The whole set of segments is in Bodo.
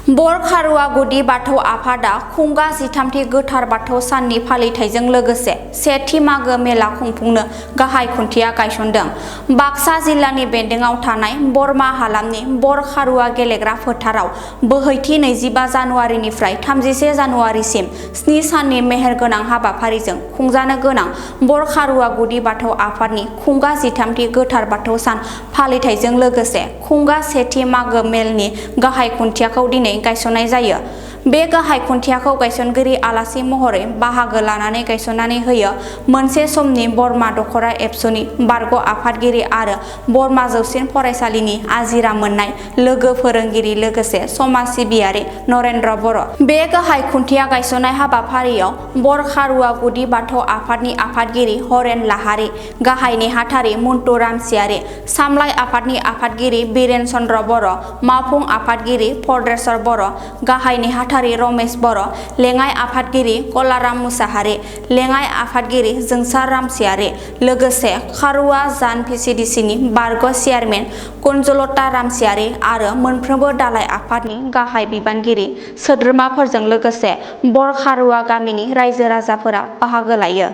बर खारुवा गुदि बाथौ आफादा खुंगा 13थि गोथार बाथौ साननि फालिथायजों लोगोसे सेथि मागो मेला खुंफुंनो गाहाय खुन्थिया गायसनदों। बाक्सा जिल्लानि बेन्दोंआव थानाय बरमा हालामनि बर खारुवा गेलेग्रा फोथाराव बोहैथि 25 जानुवारिनिफ्राय 31 जानुवारिसिम 7 साननि मेहेरगोनां हाबाफारिजों खुंजानो गोनां बर खारुवा गुदि बाथौ आफादनि खुंगा 13थि गोथार बाथौ सान फालिथायजों लोगोसे खुंगा सेथि मागो मेलनि गाहाय खुन्थियाखौ दिनै गायसननाय जायो। बे गाहाय खुन्थियाखौ गायसनगिरि आलासि महरै बाहागो लानानै गायसननानै होयो मोनसे समनि बरमा दखरा एबसुनि बारग' आफादगिरि आरो बरमा जौसिन फरायसालिनि आजिरा मोननाय लोगो फोरोंगिरि लोगोसे समाज सिबियारि नरेन्द्र बर'। बे गाहाय खुन्थिया गायसननाय हाबाफारियाव बर खारुवा गुदि बाथौ आफादनि आफादगिरि हरेन लाहारी, गाहाय नेहाथारि मन्टु रामसियारि, सामलाय आफादनि आफादगिरि बिरेन चन्द्र बर', मावफुं आफादगिरि भद्रेश्वर बर', गाहाय नेहाथारि रमेश बर', लेङाइ आफादगिरि कलाराम मुसाहारि, लेङाइ आफादगिरि जोंसार रामसियारि, लोगोसे खारुवा जान भिसिडिसिनि बारग' चेयारमेन कुन्जलता रामसियारि आरो मोनफ्रोमबो दालाइ आफादनि गाहाय बिबानगिरि सोद्रोमाफोरजों लोगोसे बर खारुवा गामिनि रायजो राजाफोरा बाहागो लायो।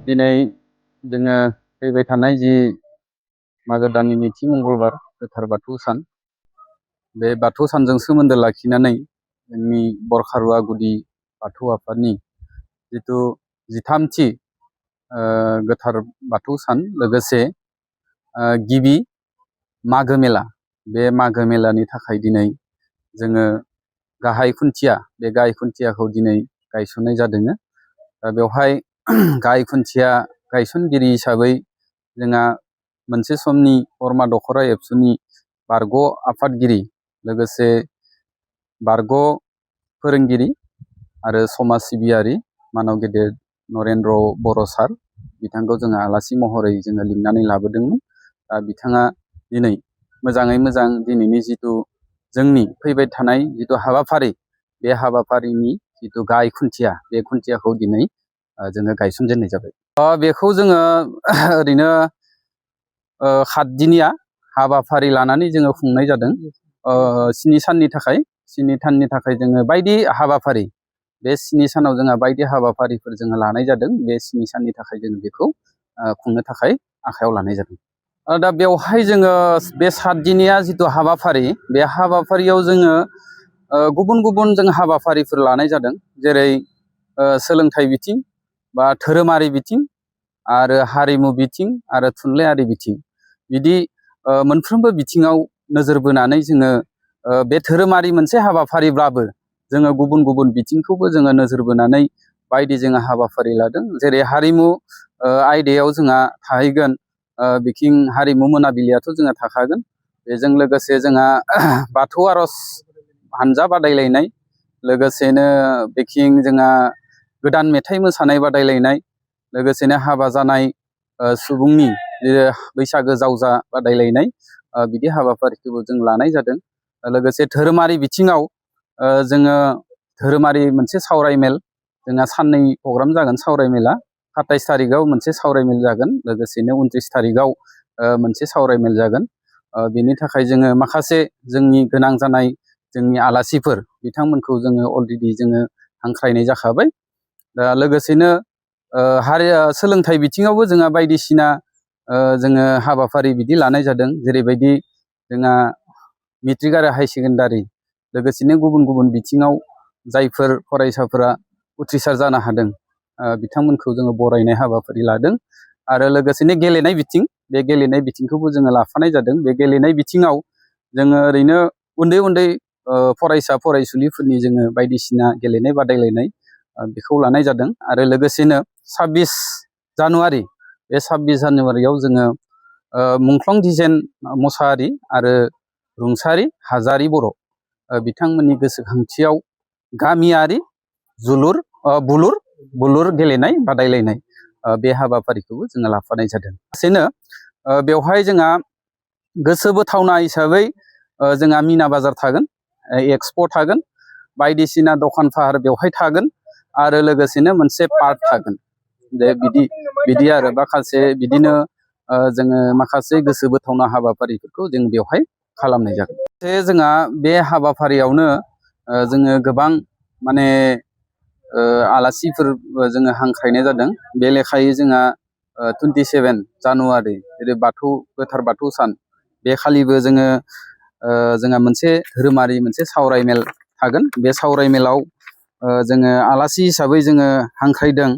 दिनै जोङो फैबाय थानाय जि मागो दाननि नैथि मंगलबार गोथार बाथौ सान, बे बाथौ सानजों सोमोन्दो लाखिनानै जोंनि बर खारुवा गुदि बाथौ आफादनि जिथु 13थि गोथार बाथौ सान लोगोसे गिबि मागो मेला, बे मागो मेलानि थाखाय दिनै जोङो गाहाय खुन्थिया, बे गाहाय खुन्थियाखौ दिनै गायसननाय जादों। बेवहाय गाहाय खुन्थिया गायसनगिरि हिसाबै जोंहा मोनसे समनि बरमा दखरा एबसुनि बारग' आफादगिरि लोगोसे बारग' फोरोंगिरि आरो समाज सिबियारि मानव गेदेर नरेन्द्र बर' सार, बिथांखौ जोङो आलासि महरै जोङो लिंनानै लाबोदोंमोन। बिथाङा दिनै मोजाङै मोजां दिनैनि जिथु जोंनि फैबाय थानाय जिथु हाबाफारि, बे हाबाफारिनि जिथु गाहाय खुन्थिया, बे खुन्थियाखौ दिनै जोङो गायसनजेननाय जाबाय। बेखौ जोङो ओरैनो 7 दिनिया हाबाफारि लानानै जोङो खुंनाय जादों। 7 साननि थाखाय, 7 साननि थाखाय जोङो बायदि हाबाफारि, बे 7 सानाव जोंहा बायदि हाबाफारिफोर जोङो लानाय जादों। बे 7 साननि थाखाय जोङो बेखौ खुंनो थाखाय आखायाव लानाय जादों। दा बेवहाय जोङो बे 7 दिनिया जिथु हाबाफारि, बे हाबाफारियाव जोङो गुबुन गुबुन जों हाबाफारिफोर लानाय जादों। जेरै सोलोंथाइ बिथिं बा धोरोमारि बिथिं आरो हारिमु बिथिं आरो थुनलाइयारि बिथिं, बिदि मोनफ्रोमबो बिथिङाव नोजोर बोनानै जोङो बे धोरोमारि मोनसे हाबाफारिब्लाबो जोङो गुबुन गुबुन बिथिंखौबो जोङो नोजोर बोनानै बायदि जोङो हाबाफारि लादों। जेरै हारिमु आयदायाव जोंहा थाहैगोन बिथिं हारिमु मोनाबिलियाथ' जोंहा थाखागोन। बेजों लोगोसे जोंहा बाथौ आर'ज हानजा बादायलायनाय, लोगोसेनो बिथिं जोंहा गोदान मेथाइ मोसानाय बादायलायनाय, लोगोसेनो हाबा जानाय सुबुंनि बैसागो जावजा बादायलायनाय, बिदि हाबाफारिखौबो जों लानाय जादों। लोगोसे धोरोमारि बिथिङाव जोङो धोरोमारि मोनसे सावरायमेल, जोंहा साननै प्रग्राम जागोन सावरायमेला। 27 थारिखआव मोनसे सावरायमेल जागोन, लोगोसेनो 29 थारिखआव मोनसे सावरायमेल जागोन। बेनि थाखाय जोङो माखासे जोंनि गोनां जानाय जोंनि आलासिफोर, बिथांमोनखौ जोङो अलरेडि जोङो हांख्रायनाय जाखाबाय। दा लोगोसेनो सोलोंथाइ बिथिङावबो जोंहा बायदिसिना जोङो हाबाफारि बिदि लानाय जादों। जेरैबायदि जोंहा मेट्रिक आरो हायार सेकेन्डारि, लोगोसेनो गुबुन गुबुन बिथिङाव जायफोर फरायसाफोरा उथ्रिसार जानो हादों, बिथांमोनखौ जोङो बरायनाय हाबाफारि लादों। आरो लोगोसेनो गेलेनाय बिथिं, बे गेलेनाय बिथिंखौबो जोङो लाफानाय जादों। बे गेलेनाय बिथिङाव जोङो ओरैनो उन्दै उन्दै फरायसा फरायसुलिफोरनि जोङो बायदिसिना गेलेनाय बादायलायनाय बेखौ लानाय जादों। आरो लोगोसेनो 26 जानुवारि, बे 26 जानुवारियाव जोङो मुंख्लं दिजेन मसाहारि आरो रुंसारि हाजारि बर', बिथांमोननि गोसोखांथियाव गामियारि बुलुर गेलेनाय बादायलायनाय, बे हाबाफारिखौबो जोङो लाफानाय जादों। लोगोसेनो बेवहाय जोंहा गोसो बोथावना हिसाबै जोंहा मिना बाजार थागोन, एक्सप' थागोन, बायदिसिना दखान फाहार बेवहाय थागोन आरो लोगोसेनो मोनसे पार्क थागोन दे बिदि आरो माखासे बिदिनो जोङो माखासे गोसो बोथावना हाबाफारिफोरखौ जों बेवहाय खालामनाय जागोन। जोंहा बे हाबाफारियावनो जोङो गोबां माने आलासिफोर जोङो हांख्रायनाय जादों। बे लेखायै जोंहा 27 जानुवारि जेरै गोथार बाथौ सान बे खालिबो जोंहा मोनसे धोरोमारि मोनसे सावरायमेल थागोन। बे सावरायमेलाव जोङो आलासि हिसाबै जोङो हांख्रायदों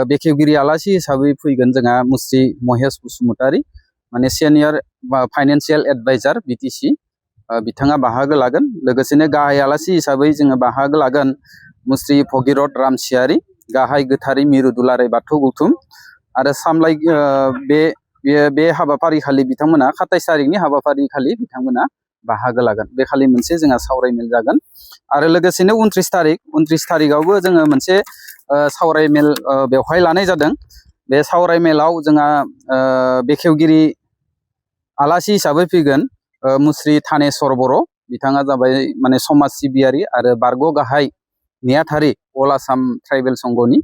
बेखेवगिरि आलासि हिसाबै फैगोन जोंहा मुस्रि महेश बसुमतारी माने सिनियर फाइनान्सियेल एडभाइजार बिटिसि बिथाङा बाहागो लागोन। लोगोसेनो गाहाय आलासि हिसाबै जोङो बाहागो लागोन मुस्रि भगिरथ रामसियारि गाहाय गोथारै मिरु दुलाराय बाथौ गौथुम आरो सामलाय बे हाबाफारि खालि बिथांमोना 27 तारिखनि हाबाफारि खालि बिथांमोना बाहागो लागोन। बे खालि मोनसे जोंहा सावरायमेल जागोन आरो लोगोसेनो 29 तारिखआवबो जोङो मोनसे सावरायमेल बेवहाय लानाय जादों। बे सावरायमेलाव जोंहा बेखेवगिरि आलासि हिसाबै फैगोन मुस्रि थानेस्वर बर' बिथाङा जाबाय माने समाज सिबियारि आरो बारग' गाहाय नेहाथारि अल आसाम ट्राइबेल संघनि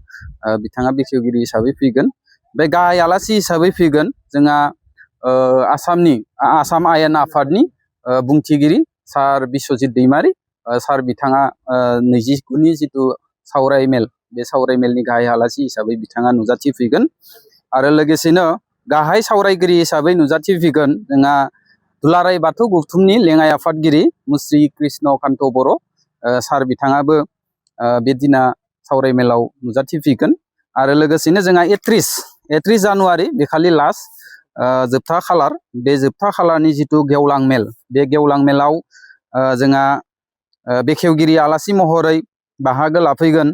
बिथाङा बेखेवगिरि हिसाबै फैगोन। बे गाहाय आलासि हिसाबै फैगोन जोंहा आसाम आयेन आफादनि बुंथिगिरि सार बिस्वजित दैमारि सार बिथाङा 29नि जिथु सावरायमेल बे सावरायमेलनि गाहाय आलासि हिसाबै बिथाङा नुजाथिफैगोन आरो लोगोसेनो गाहाय सावरायगिरि हिसाबै नुजाथिफैगोन जोंहा दुलाराय बाथौ गौथुमनि लेङाइ आफादगिरि मुस्रि कृष्ण कान्त बर' सार बिथाङाबो बे दिना सावरायमेलाव नुजाथिफैगोन आरो लोगोसेनो जोंहा 31 जानुवारि बेखालि लास्ट जोबथा खालार बे जोबथा खालारनि जिथु गेवलां मेल बे गेवलां मेलाव जोंहा बेखेवगिरि आलासि महरै बाहागो लाफैगोन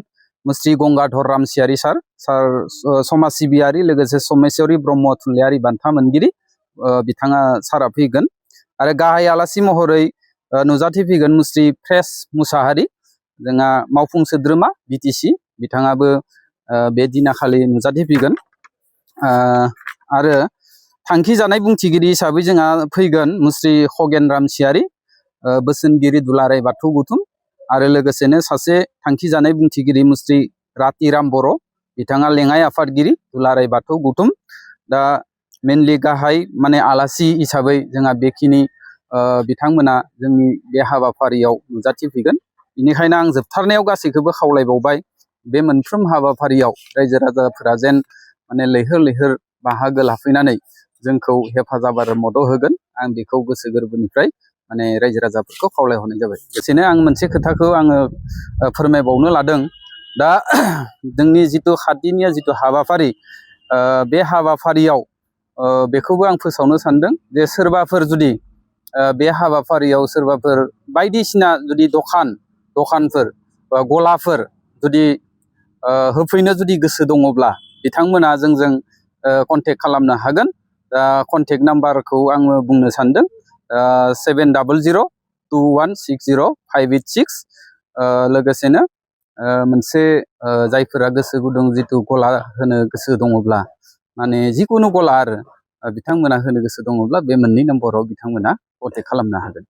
मुस्रि गंगाधर रामसियारि सार समाज सिबियारि लोगोसे समेश्वरी ब्रह्म थुनलाइयारि बान्था मोनगिरि बिथाङा सारा फैगोन आरो गाहाय आलासि महरै नुजाथिफैगोन मुस्रि प्रेस मुसाहारि जोंहा मावफुं सोद्रोमा बिटिसि बिथाङाबो बे दिनाखालि नुजाथिफैगोन आरो थांखि जानाय बुंथिगिरि हिसाबै जोंहा फैगोन मुस्रि खगेन रामसियारि बोसोनगिरि दुलाराय बाथौ गौथुम आरो लोगोसेनो सासे थांखि जानाय बुंथिगिरि मुस्रि रातिराम बर' बिथाङा लेङाइ आफादगिरि दुलाराय बाथौ गौथुम। दा मेनलि गाहाय माने आलासि हिसाबै जोंहा बेखिनि बिथांमोना जोंनि बे हाबाफारियाव नुजाथिफैगोन। बेनिखायनो आं जोबथारनायाव गासैखौबो खावलायबावबाय बे मोनफ्रोम हाबाफारियाव रायजो राजाफोरा जेन माने लैहोर लैहोर बाहागो लाफैनानै जोंखौ हेफाजाब आरो मदद होगोन आं बेखौ गोसो गोरबोनिफ्राय माने रायजो राजाफोरखौ खावलायहरनाय जाबाय। लोगोसेनो आं मोनसे खोथाखौ आङो फोरमायबावनो लादों। दा जोंनि जिथु खाथिनिया जिथु हाबाफारि बे हाबाफारियाव बेखौबो आं फोसावनो सानदों जे सोरबाफोर जुदि बे हाबाफारियाव सोरबाफोर बायदिसिना जुदि दखानफोर बा गलाफोर जुदि होफैनो जुदि गोसो दङब्ला बिथांमोना जोंजों कन्टेक्ट खालामनो हागोन। दा कन्टेक्ट नाम्बारखौ आङो बुंनो सानदों 7002160586 लोगोसेनो मोनसे जायफोरा गोसो गुदुं जिथु गला होनो गोसो दङब्ला माने जिकुनु गला आरो बिथांमोना होनो गोसो दङब्ला बे मोननै नम्बराव बिथांमोना कन्टेक्ट खालामनो हागोन।